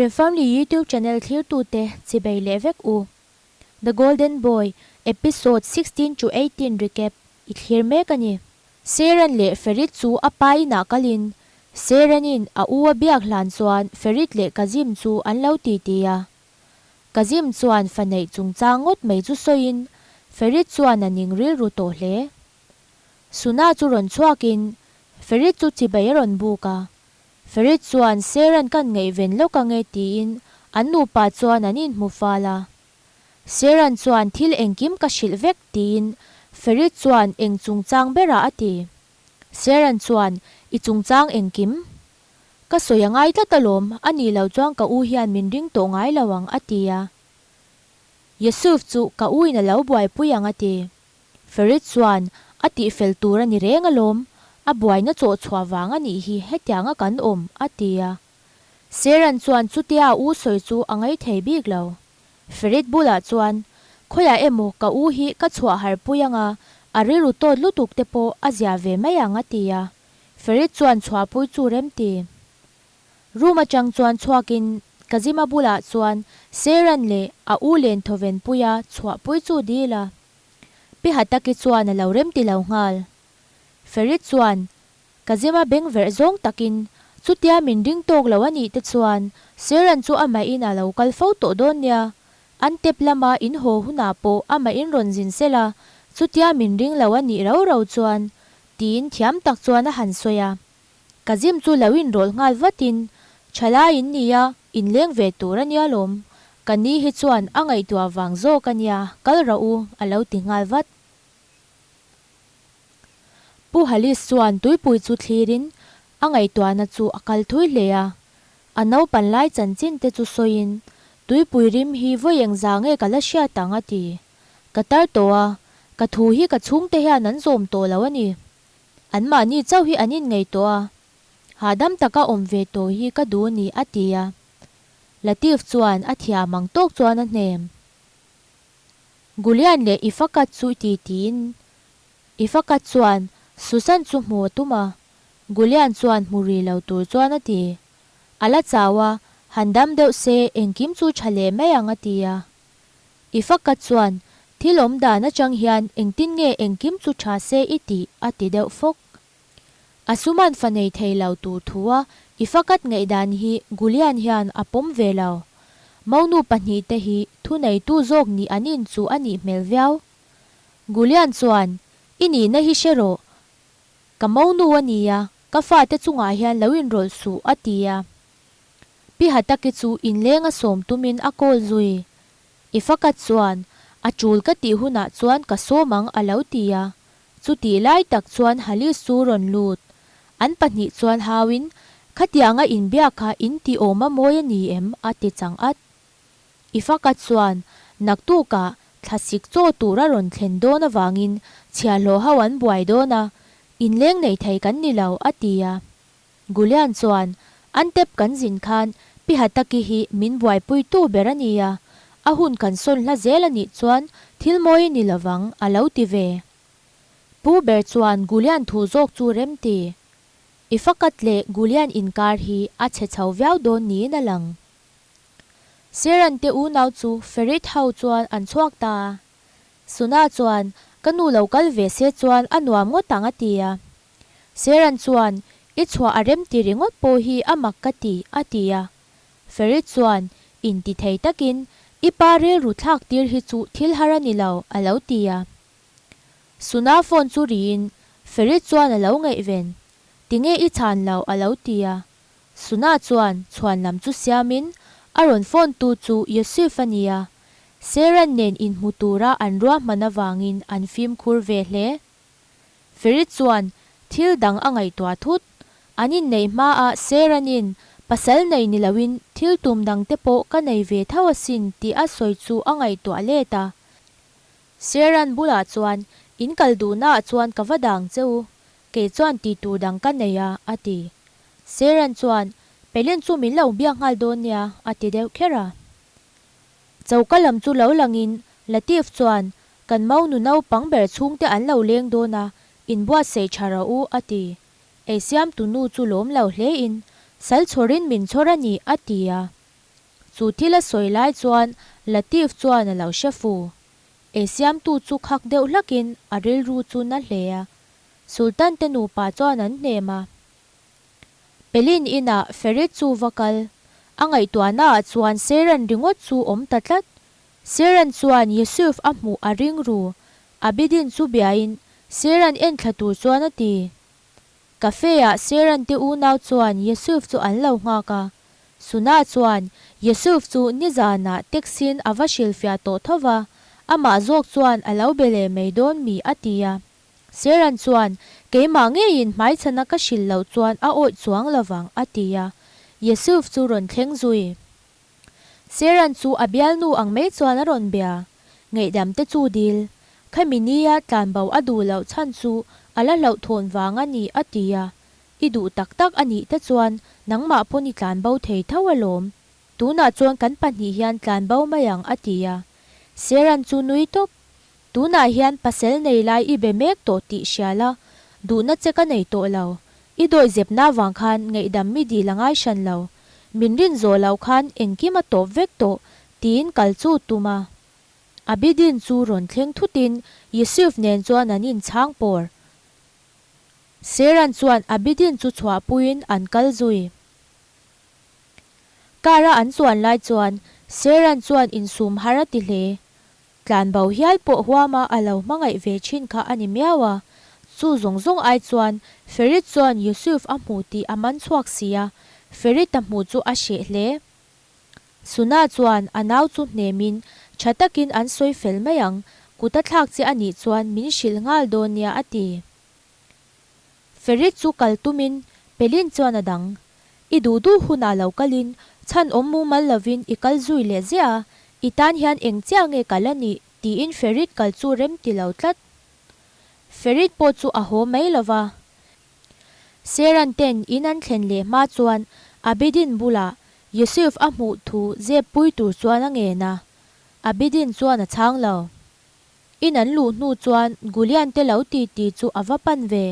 Remfamily YouTube channel thlirtute chibei leh vek u. The Golden Boy episode 16 to 18 recap i thlir mek a ni. Seren leh Ferit chu a pa inah kalin Serenin a u a biak hlan chuan Ferit leh Kazim chu an lo titi a. Kazim chuan fa neih chungchang ngawt mai chu sawiin Ferit chuan a ning rilru tawh hle. Suna chu rawn chhuakin Ferit chu chibai a rawn buk a. Ferit chuan Seran kan ngaihven lawk ange tiin an nupa chuan an inhmu fal a. Seran chuan thil engkim ka hrilh vek tiin Ferit chuan eng chungchang berah a ti. Seran chuan i chungchang engkim? Ka sawi a ngai tlat alawm, a nih loh chuan ka u hian min ring tawh ngai lo ang a ti a. Yusuf chu ka u in a lo buaipui ang a ti. Ferit chuan a tihfel tur a ni reng alawm, a buaina chawh chhuah vang a nih hi hetianga kan awm, a ti a. Seran chuan chutia a u sawi chu a ngaithei bik lo. Ferit bulah chuan, Khawiah emaw ka u hi ka chhuah harpui anga a rilru tawt lutuk te pawh a zia ve mai ang a ti a. Ferit chuan chhuahpui chu rem ti. Room atang chuan chhuakin Kazima bulah chuan Seran leh a u len thawvenpuia chhuahpui chu dil a. Pi Hataki chuan a lo remti lo nghal. Ferit chuan Kazima beng verh zawng takin chutia min ring tawk lo a nih te chuan Seran chu amahin a lo kal fo tawh dawn nia. An tep lama in haw hunah pawh amahin rawn zin sela chutia min ring lo a nih rau rau chuan tiin thiam tak chuan a han sawi a. Kazim chu lo inrawlh nghal vatin, Thalai in nia, inleng ve tur a nia lawm. Ka ni hi chuan a ngaihtuah vang zawk a nia, kal rawh u, a lo ti nghal vat. Pu Halis chuan tuipui chu thlirin a ngaihtuahna chu a kal thui hle a. A naupan lai chanchin te chu sawiin, Tuipui rim hi vawi engzah nge ka la hriat ang a ti. Ka tar tawh a, ka thu hi ka chhungte hian an zawm tawh lo a ni. Anmahni chauh hi an inngeih tawh a, hahdam taka awm ve tawh hi ka duh ni, a ti a. Latif chuan a thiam ang tawk chuan a hnem. Gulian leh Ifakat chu ti tiin Ifakat chuan Susan chu hmu a tum a, Gulian chuan hmu ri lo tur chuan a ti. A la chau a, han dam deuh se engkim chu tha leh mai ang a ti a. Ifakat chuan, Thil awm dan atang hian engtin nge engkim chu tha se i tih? a ti deuh fawk. A suman fa nei thei lo tur thua Ifakat ngaihdan hi Gulian hian a pawm ve lo. Monu pahnihte hi thuneitu zawk nih an inchuh a nih hmel viau. Gulian chuan, I nihna hi hre rawh. Ka monu a nia, ka fate chungah hian lo inrawlh suh, a ti a. Pi Hataki chu inleng a sawm tumin a call zui. I fakat chuan, A tul ka tih hunah chuan ka sawm ang a lo ti a. Chutih lai tak chuan Halis chu rawn lut. An pahnih chuan hauin, Khatianga inbiak kha in ti awm a mawi a ni em? a ti chang at. I fakat chuan, Naktukah thlasik chaw tur a rawn thlen dawn avangin chhiahhlawh ho an buai dawn a, inleng nei thei kan ni lo, a ti a. Gulian chuan, An tep kan zin khan Pi Hataki hi min buaipuitu ber a nia, a hun kan sawn hla zel a nih chuan thil mawi ni lovang, a lo ti ve. Pu ber chuan Gulian thu zawk chu rem ti. I fakat leh Gulian inkar hi a chhe chho viau dawn niin a lang. Siran te unau chu Ferit ho chuan an chhuak ta a. Suna chuan, Ka nu lo kal ve se chuan a nuam ngawt ang a ti a. Seran chuan, I chhuah a rem ti ringawt pawh hi a mak ka ti, a ti a. Ferit chuan, Inti thei takin, I pa rilru thlak tir hi chu thil har a ni lo, a lo ti a. Suna phone chu riin, Ferit chuan a lo ngaihven. Tinge i chhan lo, a lo ti a. Suna chuan chhuan lam chu siamin, a rawn phone tu chu Yusuf a ni a. Seran nen inhmu tura an ruahman avangin an fimkhur ve hle. Ferit chuan thil dang a ngaihtuah thut. An inneih hmaah Seranin pasal nei ni loin thil tum dang te pawh ka nei ve tho asin tih a sawi chu a ngaihtuah let a. Seran bulah chuan in kal duhnaah chuan ka va dang che u, kei chuan tih tur dang ka nei a, a ti. Seran chuan Pelin chu min lo biak nghal dawn nia, a ti deuh kher a. Choka lam chu lo langin Latif chuan Kan maunu naupang ber chhungte an lo leng dawn a, inbuatsaih tha rawh u, a ti. Eisiamtu nu chu lawm lo hlein, Sal chhawrin min chhawr a ni, a ti a. Chu thil a sawi lai chuan Latif chuan a lo hre fu. Eisiamtu chu khak deuh hlakin a rilru chu na hle a. Sultan te nupa chuan an hnem a. Pelin inah Ferit chu va kal. A ngaihtuahnaah chuan Seiran ringawt chu awm ta tlat. Seiran chuan Yusuf a hmuh a ring ru. Abidin chu biain Seiran enthla tur chuan a ti. Cafe-ah Seiran te unau chuan Yusuf chu an lo nghak a. Suna chuan Yusuf chu nizanah taxi-in a va hrilhfiah tawh tho va, amah zawk chuan a lo be leh mai dawn mi a ti a. Seran chuan, Keimah ngeiin hmaichhana ka hrilh loh chuan a awih chuang lovang, a ti a. Yusuf chu rawn thleng zui. Seran chu a bialnu ang mai chuan a rawn bia. Ngaihdam te chu dil. Khami nia tlanbo a duh loh chhan chu a la hlauhthawn vang a ni, a ti a. I duh tak tak a nih te chuan nangmah pawn i tlanbo thei tho alawm. Tunah chuan kan pahnih hian tlanbo mai ang, a ti a. Seran chu nui tawp. Tunah hian pasel nei lai i be mek tawh tih hria la, duhna che ka nei tawh lo. I dawihzepna vang khan ngaihdam mi dil a ngai hran lo. Min rin zawh loh khan engkim a tawp vek tawh tiin kal chu tum a. Abidin chu rawn thleng thutin Yusuf nen chuan an inchhang pawr. Seran chuan Abidin chu chhuahpuiin an kal zui. Car a an chuan lai chuan Seran chuan insum har a ti hle. Tlanbo hial pawh huama a lo hmangaih ve thin kha a ni miau a, chu zawng zawng ai chuan Ferit chuan Yusuf a hmu tih a man chhuak si a, Ferit a hmuh chu a hreh hle. Suna chuan a nau chu hnemin tha takin an sawi fel mai ang, kut a thlak che a nih chuan min hrilh nghal dawn nia a ti. Ferit chu kal tumin Pelin chuan a dang. I duh duh hunah lo kalin chhan awm mumal lovin i kal zui leh ziah a, i tan hian eng chiah nge kal a nih tiin Ferit kal chu rem ti lo tlat. Ferit pawh chu a haw mai lo va. Seran ten in an thlen leh hma chuan Abidin bulah Yusuf a hmuh thu zep pui tur chuan a ngen a, Abidin chuan a chhang lo. In an luh hnu chuan Gulian te lo ti ti chu a va pan ve.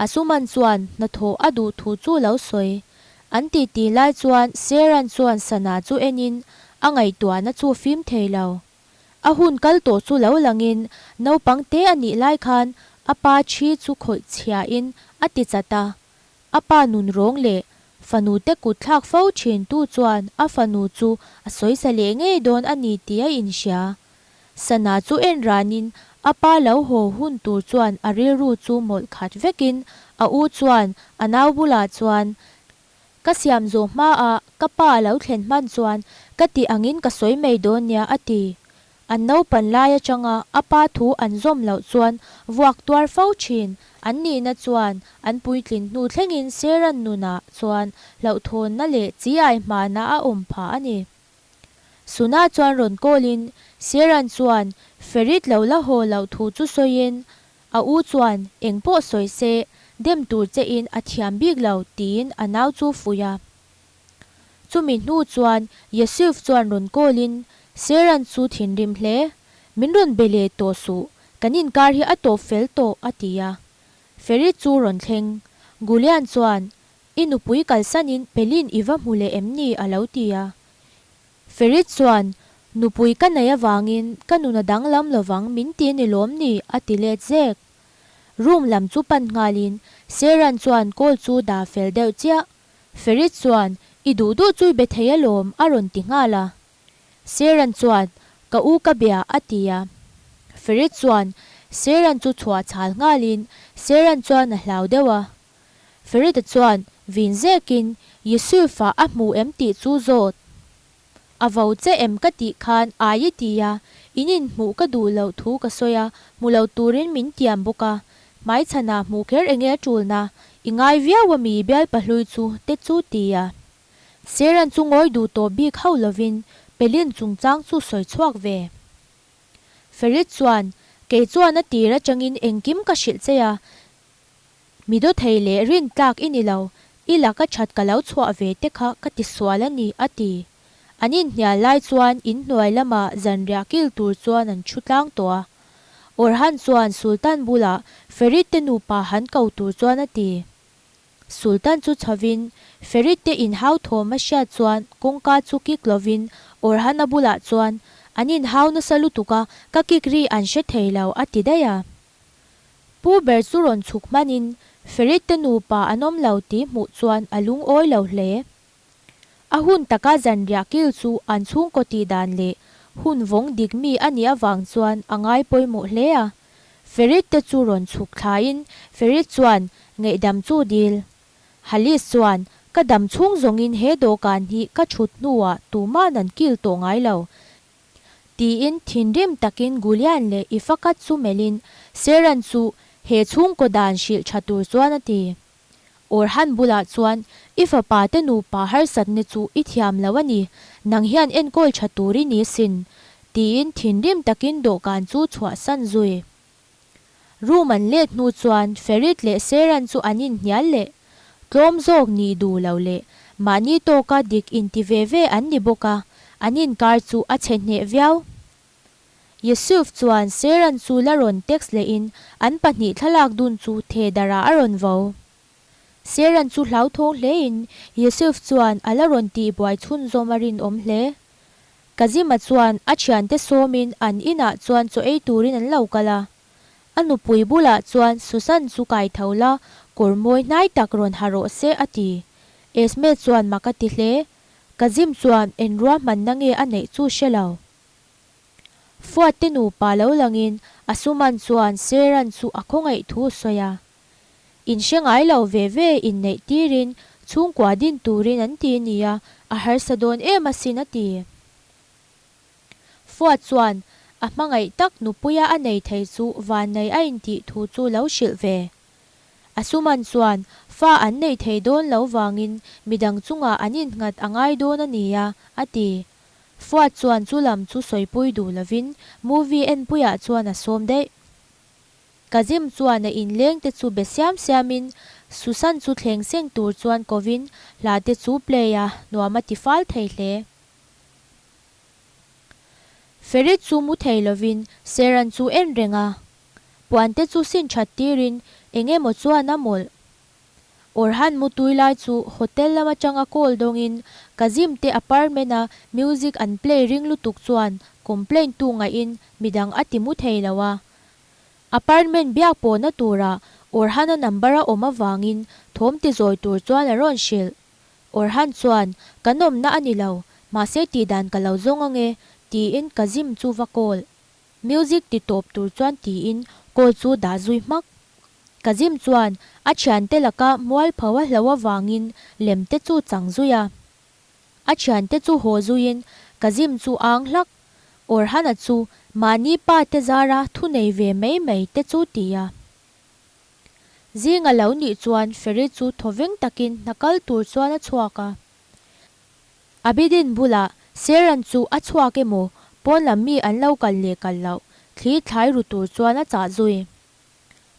Asuman chuan hnathawh a duh thu chu lo sawi. An ti ti lai chuan Seran chuan sana chu enin a ngaihtuahna chu fim thei lo. A hun kal tawh chu lo langin naupang te a nih lai khan a pa thi chu khawih chhiahin a ti chat a. A pa nun rawng leh fanu te kut thlak fo thin tu chuan a fanu chu a sawisa leh ngei dawn a ni tih a inhria. Sana chu en ranin a pa lo haw hun tur chuan a rilru chu mawlh khat vekin a u chuan a nau bulah chuan, Ka siam zawh hmaah ka pa a lo thlen hman chuan ka tih angin ka sawi mai dawn nia a ti. An naupan lai atanga a pa thu an zawm loh chuan vuak tuar fo thin an nihna chuan an puitlin hnu thlengin Seran nunah chuan hlauhthawnna leh chi ai hmana a awm phah a ni. Suna chuan rawn call-in Seran chuan Ferit lo la haw loh thu chu sawiin a u chuan eng pawh sawi se dem tur che in a thiam bik lo tiin a nau chu fuih a. Chumi hnu chuan Yusuf chuan rawn call-in Seran chu thinrim hle, Min rawn be leh tawh suh, kan inkar hi a tawp fel tawh a ti a. Ferit chu rawn thleng. Gulian chuan I nupui kalsanin Pelin i va hmu leh em ni? a lo ti a. Ferit chuan, Nupui ka nei avangin ka nun a danglam lovang min ti ni lawm ni? a ti let zek. Room lam chu pan nghalin Seran chuan call chu dah fel deuh chiah. Ferit chuan, I duh duh chu i be thei alawm a rawn ti nghal a. Seran chuan, Ka u ka bia a ti a. Ferit chuan Seran chu chhuah chhal nghalin Seran chuan a hlau deuh a. Ferita chuan vin zekin Yusuf-a a hmu em tih chu zawt. A vo che em ka tih khan ai i ti a, in inhmuh ka duh loh thu ka sawi a, hmu lo turin min tiam bawk a. Hmaichhanah hmuh kher enge a tulna, i ngai viau a mi bialpahlui chu te chu ti a. Seran chu ngawi duh tawh bik hauh lovin Pelin chungchang chu sawi chhuak ve. Ferit chuan, Kei chuan a tir atangin engkim ka hrilh che a, Mi dawthei leh rin tlak i ni lo, i laka that ka lo chhuah ve te kha ka ti sual a ni, a ti. An inhnial lai chuan in hnuai lamah zanriah kil tur chuan an thu tlang tawh a. Orhan chuan Sultan bulah Ferit te nupa han ko tur chuan a ti. Sultan chu chhovin Ferit te inhau thawm a hriat chuan kawngka chu kik lovin Orhan-a bulah chuan, An inhau nasa lutuk a, ka kik ri an hre thei lo, a ti daih a. Pu ber chu rawn chhuk hmanin Ferit te nupa an awm lo tih hmuh chuan a lungawi lo hle. A hun taka zanriah kil chu an chhungkaw tih dan leh hun vawng dik mi a nih avang chuan a ngai pawimawh hle a. Ferit te chu rawn chhuk thlain Ferit chuan ngaihdam chu dil. Halis chuan, Ka dam chhung zawngin he dawhkan hi ka chhut hnuah tuma'n an kil tawh ngai lo. Tiin thinrim takin Gulian leh Ifakat chu melhin Seran chu he chhungkaw dan hrilh tha tur chuan a ti. Orhan bulah chuan, I fapa te nupa harsatna chu i thiam lo a ni, nang hian enkawl tha tur i ni sin, tiin thinrim takin dawhkan chu chhuahsan zui. Room an let hnu chuan Ferit leh Seran chu an inhnial leh. Tlawm zawk nih duh lo leh mahni tawka dik inti ve ve an ni bawk a, an inkar chu a chhe hneh viau. Yusuf chuan Seran chu la rawn text lehin an pahnih thlalak dun chu thehdarah a rawn vo. Seran chu hlauthawng hlein Yusuf chuan a la rawn tihbuai chhunzawm a rinawm hle. Kazima chuan a thiante sawmin an inah chuan chaw ei turin an lo kal a. A nupui bulah chuan Susan chu kai tho la, kawr mawi hnai tak rawn ha rawh se a ti. Esme chuan mak a ti hle. Kazim chuan en ruahmanna nge a neih chu hre lo. Fuat te nupa lo langin Asuman chuan Seran chu a khawngaih thu a sawi a. In hre ngai lo ve ve inneih tirin chhungkua din turin an ti nia, a harsa dawn em asin a ti. Fuat chuan a hmangaih tak nupuia a nei thei chu vannei a intih thu chu lo hrilh ve. Asuman chuan fa an nei thei dawn lo vangin midang chungah an innghat a ngai dawn a nia, a ti. Fuat chuan chu lam chu sawipui duh lovin movie enpuiah chuan a sawm daih. Kazim chuan a inleng te chu be siam siamin Susan chu thleng seng tur chuan kovin hla te chu play a, nuam a ti fal thei hle. Ferit chu mu thei lovin Seran chu en reng a, puan te chu sin that tirin eng emaw chuan a mawlh. Orhan mu tui lai chu hotel lam atanga call dawngin Kazim te apartment a music an play ring lutuk chuan complaint tu ngaihin midang a ti mu thei lo a. Apartment biak pawhna tura Orhan-a number a awm avangin thawm ti zawi tur chuan a rawn hrilh. Orhan chuan, Kan awmna a ni lo, mahse tihdan ka lo zawng ange, tiin Kazim chu va call. Music ti tawp tur chuan tiin call chu dah zui hmak. Kazim chuan a thiante laka mualpho a hlo avangin lem te chu chang zui a. A thiante chu haw zuiin Kazim chu ang hlak. Orhana chu mahni pa te zara thu nei ve mai mai te chu ti a. Zinga lo nih chuan Ferit chu thawveng takin hna kal tur chuan a chhuak a. Abidin bulah Seran chu a chhuak emaw pawn lam mi an lo kal leh kal loh thli thlai ru tur chuan a chah zui.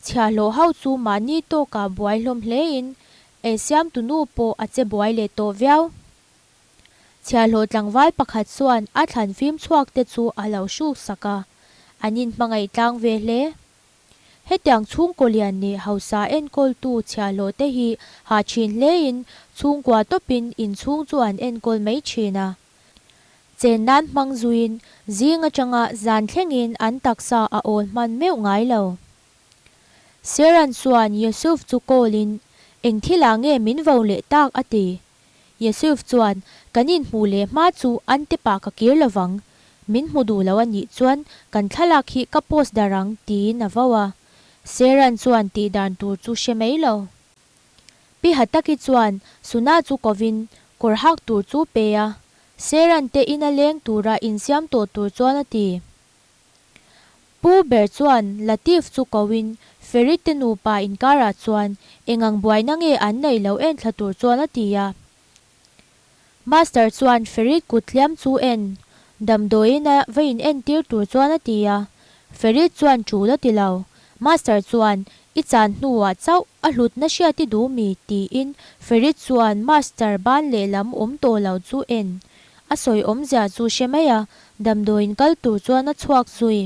Chhiahhlawh ho chu mahni tawkah buai hlawm hlein eisiamtu nu pawh a che buai leh tawh viau. Chhiahhlawh tlangval pakhat chuan a thlan fim chhuak te chu a lo hruk sak a, an inhmangaih tlang ve hle. Hetiang chhungkaw lian leh hausa enkawltu chhiahhlawh te hi hah thin hlein chhungkua tawpin inchhung chu an enkawl mai thin a. Chen nan hmang zuiin zing atanga zan thlengin an taksa a awl hman meuh ngai lo. Seran chuan Yusuf chu call-in, Eng thilah nge min vo leh tak? a ti. Yusuf chuan, Kan inhmuh leh hma chu an tepah ka kir lovang. Min hmu duh lo a nih chuan kan thlalak hi ka post dar ang, tiin a vo a. Seran chuan tih dan tur chu hre mai lo. Pi Hataki chuan Suna chu kovin kawr hak tur chu pe a, Seran te ina leng tura insiam tawh tur chuan a ti. Pu ber chuan Latif chu kovin Ferit te nupa inkarah chuan engang buaina nge an neih loh en thla tur chuan a ti a. Master chuan Ferit kut hliam chu en damdawiin a va in entir tur chuan a ti a, Ferit chuan tul a ti lo. Master chuan I chan hnuah chauh a hlutna hriat i duh mi? tiin Ferit chuan Master ban lehlam awm tawh lo chu en a sawi awmzia chu hre mai a, damdawiin kal tur chuan a chhuak zui.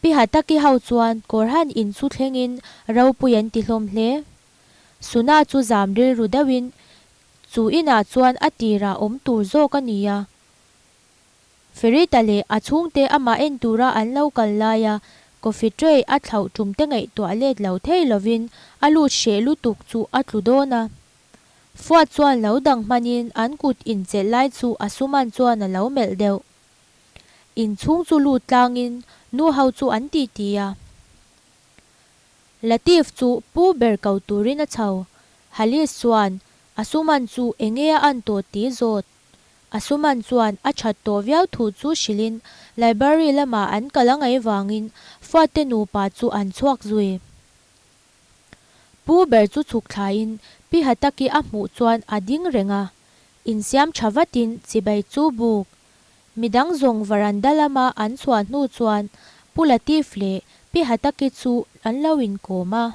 Pi Hataki ho chuan kawr han in chu thlengin ropui an ti hlawm hle. Suna chu zam rilru deuhin chu inah chuan a tirah awm tur zawk a ni a. Ferita leh a chhungte amah en tura an lo kal laia coffee tray a thlauh tum te ngaihtuah let lo thei lovin a lut hreh lutuk chu a tlu dawn a. Fuat chuan lo dang hmanin an kut inchelh lai chu a suman chuan a lo melh deuh. Inchhung chu lut tlangin nu ho chu an ti ti a. Latif chu pu ber ko turin a chho. Halis chuan a suman chu enge a an tawh tih zawt. Asuman chuan a that tawh viau thu chu hrilhin library lamah an kal a ngaih vangin Fuate nupa chu an chhuak zui. Pu ber chu chhuk thlaiin Pi Hataki a hmuh chuan a ding reng a, insiam tha vatin chibai chu buk. Midang zawng varanda lama an chhuah hnu chuan Pu Latif leh Pi Hataki chu an lo inkawm a.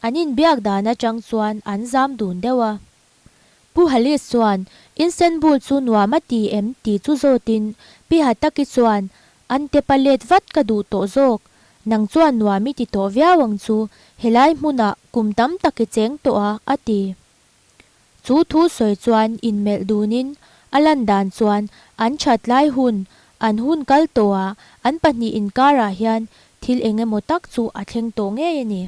An inbiak dan atang chuan an zam dun deuh a. Pu Halis chuan Istanbul chu nuam a ti em tih chu zawtin Pi Hataki chuan An tepa let vat ka duh tawh zawk, nang chuan nuam i ti tawh viau ang chu, helai hmunah kum tam tak i cheng tawh a, a ti. Chu thu sawi chuan inmelh dunin a lan dan chuan an that lai hun, an hun kal tawhah an pahnih inkarah hian thil eng emaw tak chu a thleng tawh ngei a ni.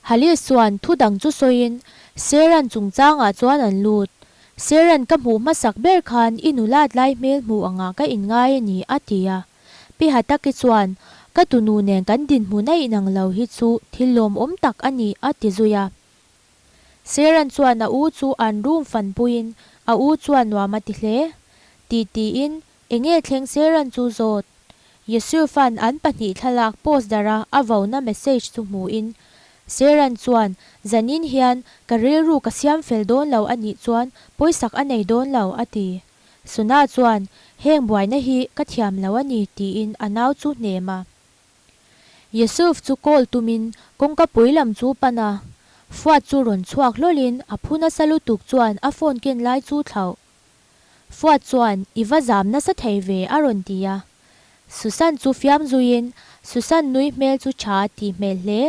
Halis chuan thu dang chu sawiin Seran chungchangah chuan an lut. Seran ka hmuh hmasak ber khan i nulat lai hmel hmuh angah ka inngai a ni, a ti a. Pi Hataki chuan, Ka tunu nen kan dinhmun a inang lo hi chu thil lawmawm tak a ni, a ti zui a. Seran chuan a u chu an room fanpuiin a u chuan nuam a ti hle. Ti tiin Enge thleng Seran chu zawt? Yusuf-a'n an pahnih thlalak post darh a a vona message chu hmuhin, Seran chuan, Zanin hian ka rilru ka siam fel dawn lo a nih chuan pawisak a nei dawn lo, a ti. Suna chuan, Heng buaina hi ka thiam lo a ni, tiin a nau chu hnem a. Yusuf chu call tumin kawngka pui lam chu pan a, Fuat chu rawn chhuak hlawlin a phu nasa lutuk chuan a phone ken lai chu thlauh. Fuat chuan, I va zam nasa thei ve, a rawn ti a. Susan chu fiam zuiin, Susan nui hmel chu tha a tih hmel hle.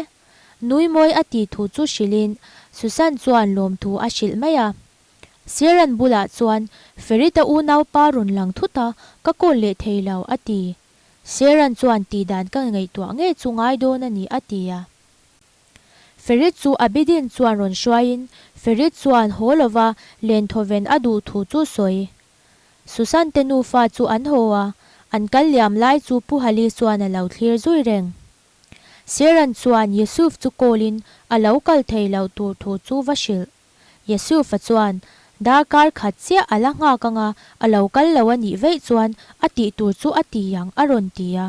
Nui mawi a tih thu chu hrilhin, Susan chuan lawmthu a hrilh mai a. Siran bulah chuan, Ferita unaupa rawn lang thut a, ka call leh thei lo, a ti. Siran chuan tihdan ka ngaihtuah ngei chu ngai dawn a ni, a ti a. Ferit chu Abidin chuan rawn hruaiin Ferit chuan haw lova len thawven a duh thu chu sawi. Susan te nufa chu an haw a, an kal liam lai chu Pu Hali chuan a lo thlir zui reng. Seran chuan Yusuf chu call in a lo kal thei loh tur thu chu va hrilh. Yusuf-a chuan darkar khat chiah a la nghak anga a lo kal lo a nih veih chuan a tih tur chu a ti ang a rawn ti a.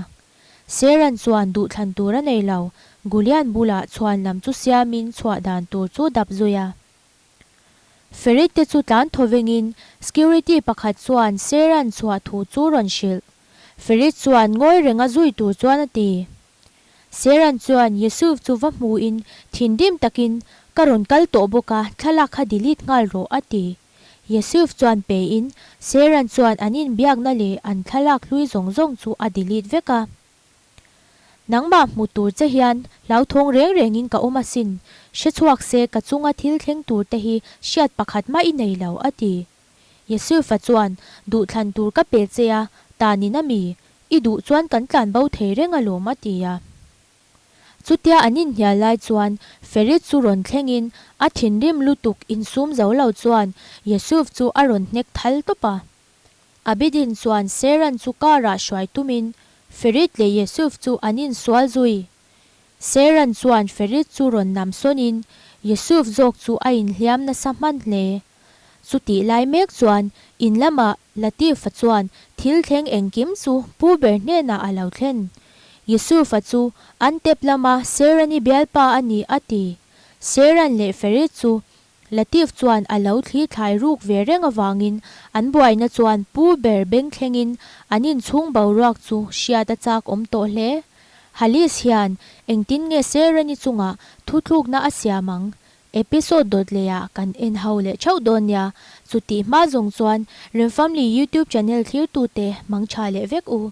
Seran chuan duhthlan tur a nei lo, Gulian bulah chhuan lam chu siamin chhuah dan tur chu dap zui a. Ferit te chu tlan thaw vengin security pakhat chuan Seran chhuah thu chu rawn hrilh. Ferit chuan ngawi renga zui tur chuan a ti. Seran chuan Yusuf chu va hmuin thinrim takin, Ka rawn kal tawh bawk a, thlalak kha delete nghal rawh a ti. Yusuf chuan pein Seran chuan an inbiakna leh an thlalak hlui zawng zawng chu a delete vek a. Nangmah hmu tur che hian hlauthawng reng rengin ka awm asin, hre chhuak se ka chunga thil thleng tur te hi hriat pakhat mah i nei lo, a ti. Yusuf-a chuan, Duhthlan tur ka pe che a, tanin a mi, i duh chuan kan tlanbo thei reng alawm, a ti a. Chutia an inhnial lai chuan Ferit chu rawn thlengin a thinrim lutuk insum zo lo chuan Yusuf chu a rawn hnek thal tawp a. Abidin chuan Seran chu car-ah hruai tumin Ferit leh Yusuf chu an insual zui. Seran chuan Ferit chu rawn nam sawnin Yusuf zawk chu a inhliam nasa hman hle. Chutih lai mek chuan in lamah Latifa chuan thil thleng engkim chu pu ber hnenah a lo thlen. Yusufa chu an tep lama Serani bialpa a ni a ti. Seran leh Ferid chu Latif chuan a lo thli thlai ruk ve reng avangin an buaina chuan pu ber beng thlengin an inchhung boruak chu hriat a chak awm tawh hle. Halis hian engtin nge Serani chungah thutlukna a siam ang? Episode dawt leh ah kan en ho leh theuh dawn nia, chutih hma zawng chuan Remfamily YouTube channel thlir tute mang tha leh vek u.